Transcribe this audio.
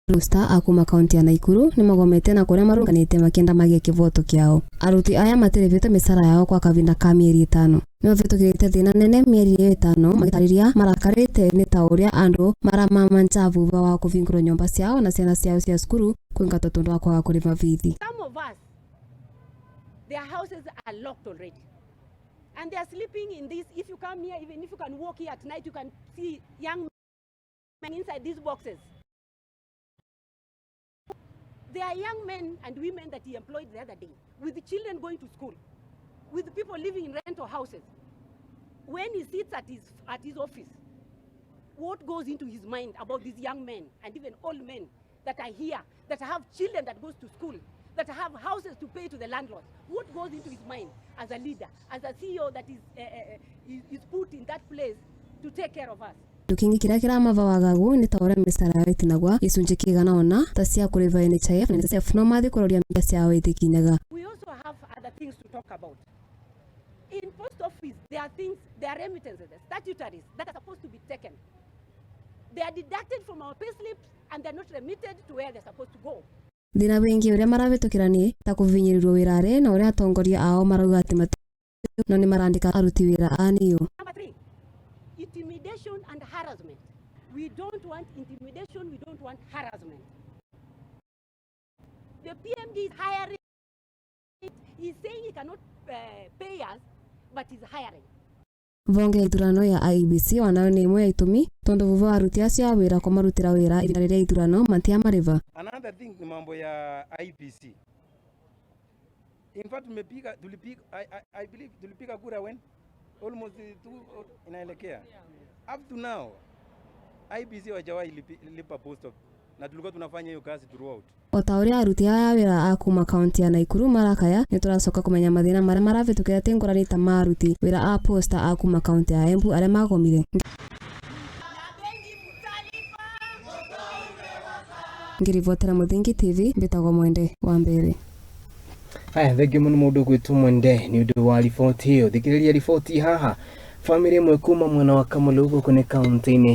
Posta a kuma kaunti ya Naikuru nimagomete na kuria marunganite makienda magie kivoto kiao. Aruti aya matirivitwe micara yao kwa kavinda ka mieri 5. Nimavitukirite thina nene mieri iyo 5 magitariria marakarite ni ta uria andu maramamanja vuva wa kuvingurwa nyumba ciao na ciana ciao cia cukuru kwingatwo tondu wa kwaga kuriva bithi. Some of us, their houses are locked already. And they are sleeping in this. If you come here, even if you can walk here at night, you can see young men inside these boxes. There are young men and women that he employed the other day, with the children going to school, with people living in rental houses. When he sits at his office, what goes into his mind about these young men and even old men that are here, that have children that goes to school, that have houses to pay to the landlords? What goes into his mind as a leader, as a CEO that is put in that place to take care of us? Kindu kingi kiria kiramava wagagu ni ta uria micara yao itinagwa gicunji kigana ona ta cia kuriva NHIF na NSSF no mathi kuroria mbia ciao itikinyaga. We also have other things to talk about. In post office, there are things, there are remittances, the statutories that are supposed to be taken. They are deducted from our pay slips and they are not remitted to where they're supposed to go. Thina wingi uria maravitukira ni ta kuvinyiririo wirari na uria atongoria ao marauga ati mati no ni marandika aruti wira a niu. Number three, intimidation and harassment. We don't want intimidation, we don't want harassment. The PMD is hiring. He's saying he cannot pay us, but he's hiring. Vonge ya ithurano ya IEBC wanayo ni imwe ya itumi tondu vuva wa aruti acio a wira kumarutira wira ivinda riria ithurano matiamariva. Another thing ni mambo ya IEBC. In fact tumepiga tulipiga I believe tulipiga kura when almost two inaelekea. Up to now IEBC hawajawahi lipa post na tulikuwa tunafanya hiyo kazi throughout. O ta ũrĩa aruti aya a wĩra a kuma kaunti ya Naikuru marakaya, nĩ tũracoka kũmenya mathĩna marĩa maravĩtũkĩra ti ngũrani ta ma aruti wĩra a posta a kuma kaunti ya Embu arĩa magomire. Ngĩribotera Mũthingi TV, mbĩtagwo Mwende wa Mbere. Haya, thengiũ mũno mũndũ gwĩtwo Mwende nĩ ũndũ wa riboti ĩyo. Thikĩrĩria riboti haha. Bamĩrĩ ĩmwe kuma mwena wa Kamulu gũkũ nĩ kaunti-inĩ